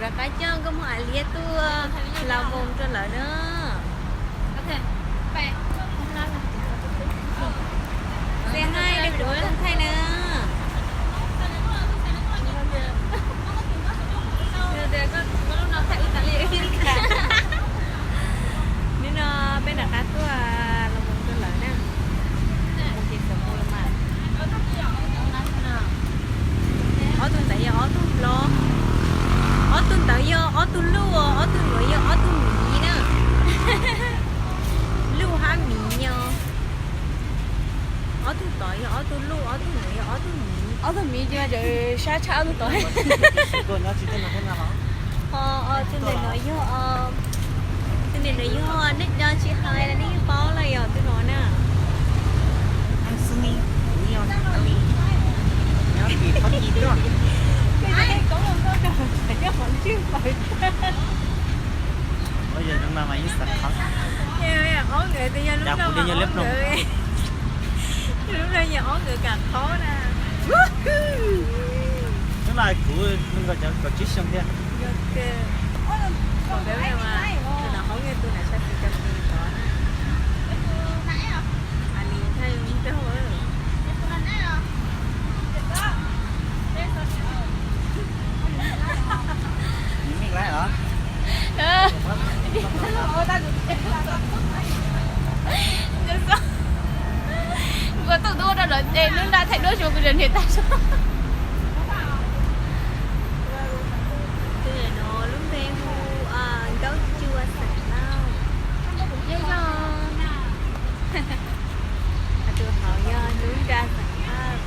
Rov qab coj nkauj Hmoob Av Liab tuaj laus voos rau lawv na. Say hi rau kuv thaij na. Hnub no peb rov qab tuaj laus voos rau lawv na. Mus ces xav mus los mas. Ob tug ntawd yog ob tug hlob, ob tug ntawd yog ob tug luj, ob tug nuav yog ob tug miv na. Luj hab miv os. Ob tug tod yog ob tug luj, ob tug nuav yog ob tug miv. Ob tug miv ces sab tshaj ob tug tod. Ho tus niam no yog, tus niam no yog, nej cov tsis hais los nej yeej paub lawm yog tus no na. Ob nkawd tes yog lub no ob nkawd, lub no yog ob nkawd kam qhov na. Hnub no kuv kaum tsib xyoo thiab. Tus no hauv tus nam tshaj txi cov tus tod na. Ali thaij nrog. Ua tuaj tuaj rau lawv es lub nra thaij duab xyoo kuv niam tag. Tus no lub npe hu Nkaub Cua Xeem Lauj. Yog yog. Tus hauv yog lub nra Xeem Lauj.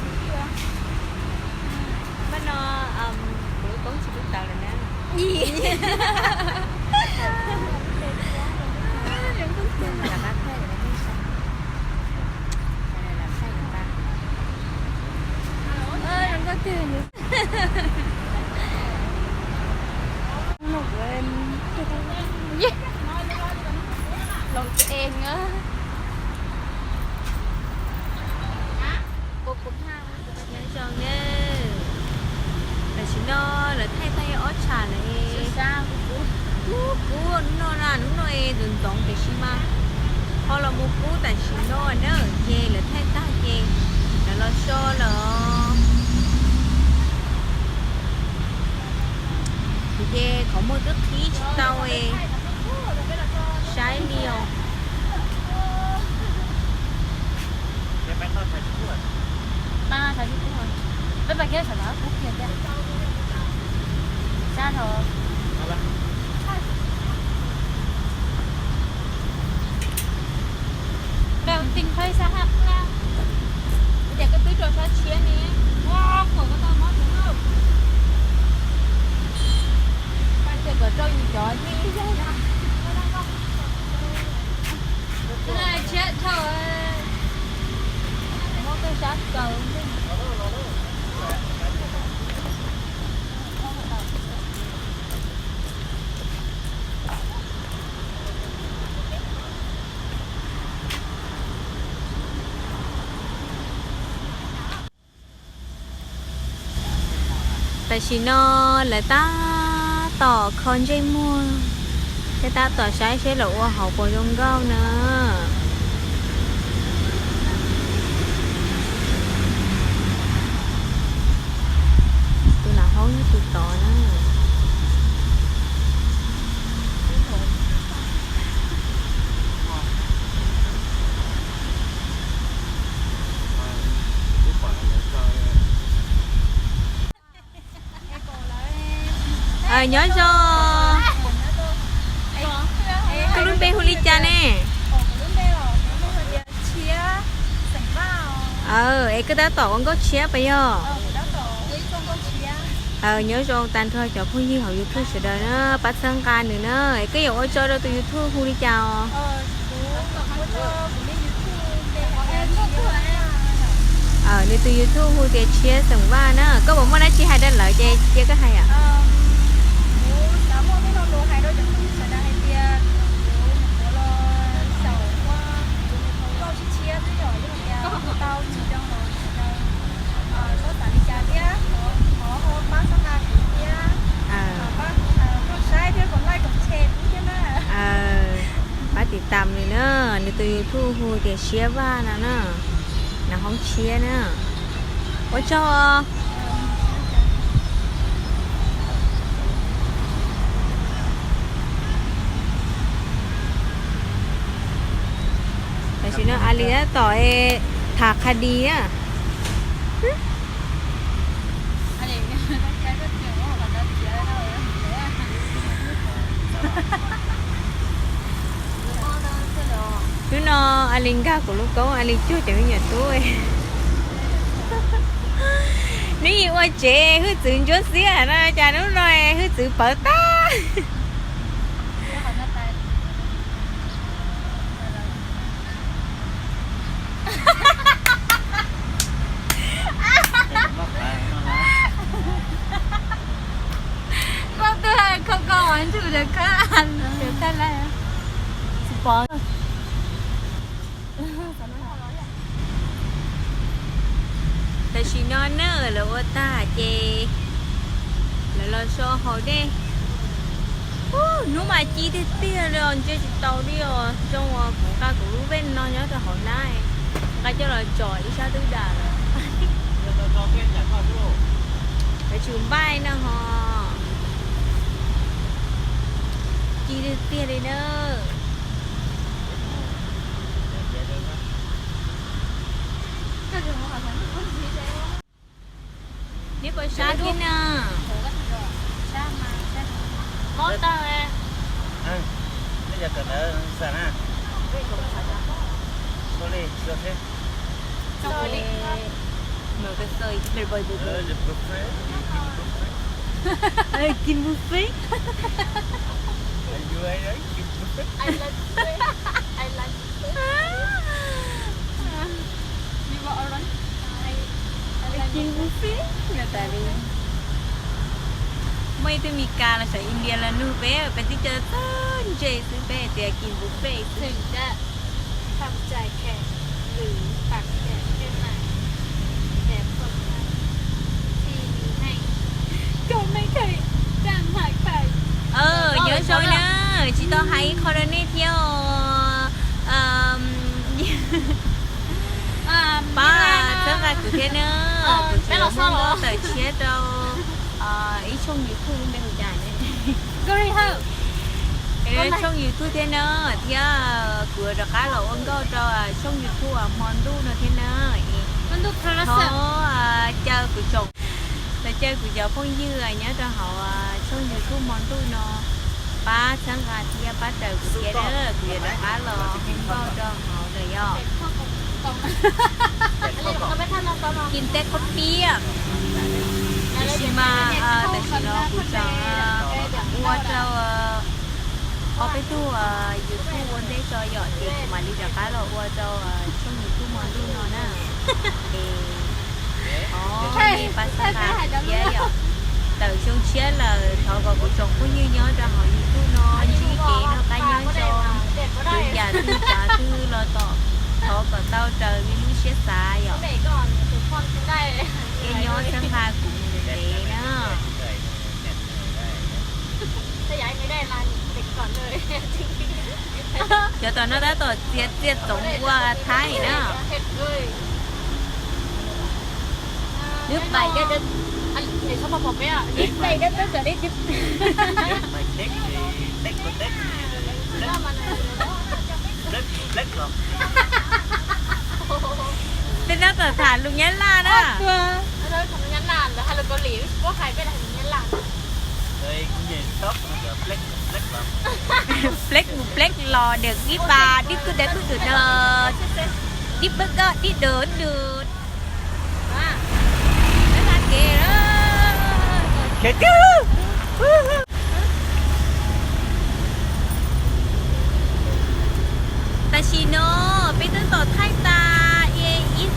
Pab no kuv lub koob tsis tub tawv lawm na. Los tsees. Nyob zoo na. Tam sim no lawv thaij tag ob tsham lawm. Kub kub hnub no na, hnub no es ntxoov ntxoov tiam sis mas ho los mus kub tam sim no na, ces lawv thaij tag ces lawv los so lawm. Ces qhov muag twb qhib tsis tau es saib li os. Peb pais kiag saum no kub kiag thiab. Sab rau. Ntxim qhov sab hab na. Ces koj twb rau sab tshiab ne. Ua, kuam koj tau mob tug. Pab tias kom rau yus cov thiab. Tshiab dhau. Muab koj sab kaws. Tam sim no lawv tab tom kho ntsej muag, thiab tab tom saib seb lawv ua hauv puas zoo nkauj na. Tus nam hauv yog tus tod na. Nyob zoo. Koj lub npe hu li cas ne? Es koj tab tom ua nkauj tshiab puas yog? Nyob zoo tag nrho cov phooj ywg hauv YouTube sawv daws na, pab txhawb nqa nws na. Es koj yuav ua tso rau tus YouTube hu li cas os? Nws tus YouTube hu tias Tshiab xeem Vaj na. Koj puas muaj dab tsi hais rau lawv ces cia koj hais os. Tas nws na, nws tus YouTube hu tias Siab Vaj no na, nws hoob tshiab na. Ua tsaug. Tam sim no Alis tab tom tham qha dis na. Hnub no Alis nkag kuv lub koob, Alis cuag cov me nyuam tub. Neb yeej ua tsev hwj txwv ntsuab xiab no cas hnub no hwj txwv pawv tag. Koj twb hais koj koj ua ntsuj de khab an de tag lawm. Tam sim no na lawv ua tag ces lawv los so haus dej. Hnub mas ci tiag tiag li os, ntsia tsis tau li os. Zoo uas kuv nqa kuv lub vej no nyob rau hauv na, nqa coj los tso ib sab twb dam lawm. Lawv tsis npaij no ho. Ci tiag tiag li na. Neb puas sab thiab na? Mob tag. Kin buffet. Kin buffet no tas li. Muaj ib tug Mis Kas los xyov India los nug peb, peb tib co txawj ntse xwb, peb hais tias kin buffet xwb. Nyob zoo na, tsis tau hais ib qho rau nej thiab os. Pab txhawb nqa kuv thiab na, kuv tseem muaj nkauj tawm tshiab rau ib tshooj YouTube, lub npe hu cas ne? Tshooj YouTube thiab na, thiab kuv rov qab los ua nkauj rau tshooj YouTube hmo ntuj no thiab na. Thov caw kuv tsoom, los caw kuv cov phooj ywg nyob rau hauv tshooj YouTube hmo ntuj no pab txhawb nqa thiab pab raws kuv thiab na, kuv yuav rov qab los ua nkauj rau hauv lawm yom. Kin teb khaub piab. Tiam sis mas tam sim no kuv tseem ua rau ob peb tug YouTube ua ntej tso yom, ces kuv mam li rov qab los ua rau tshooj YouTube hmo ntuj no na. Es thov nej pab txhawb nqa thiab yom. Tawm xyoo tshiab lawm, thov kom kuv tsoom phooj ywg nyob rau hauv YouTube no ntsib kev noj qab nyob zoo, tus yam twg tsav twg los tom, thov kom tau raws li lub siab xav yom. Thiab nyob txhawb nqa kuv mus ntev ntev na. Cov tom no tab tom txiav txiaj txoov ua Thaib na. Tej no kom tham lus Nyab Laj na. Pleb mus pleb los, dej dib pas, dib kub dej kub dum no, dib peb koj dib dum dum. Tam sim no peb twb tom thaij tas ib, ib,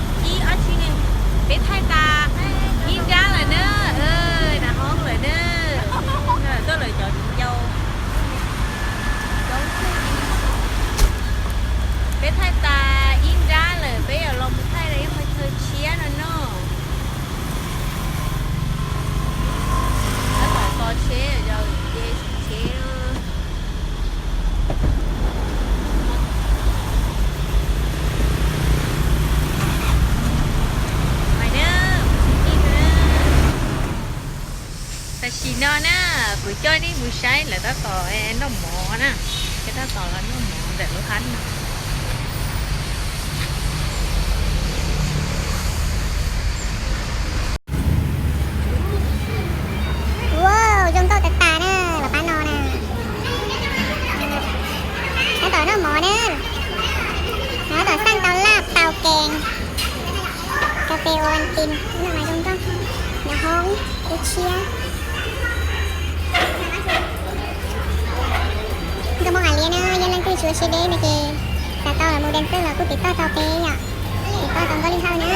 ob tsi ne, peb thaij tas ib nrab lawm na, nram hoob lawm na, tuaj lawm cov ncau. Peb thaij tas ib nrab lawm, peb yuav los mus thaij ib qhov chaw tshiab no no. Tab tom Kuv coj nej mus saib lawv tab tom noj mov na. Lawv tab tom los noj mov ntawm lub hab no. Wow, zoo nkauj tas tas na, lawv pab no na. Tab tom noj mov na. Tab tom xaj tau laj tau kees. Kas fes ua vaj tis, noj mas zoo nkauj. Nyob hoob kub tshiab. Nkauj Moob Am Liab na, yog leej twg tsis ua siab deb no ces xav tau los mus deev xwb los kuj tiv toj tau peb yom. Tiv toj tau Nkauj Lij Hawj na.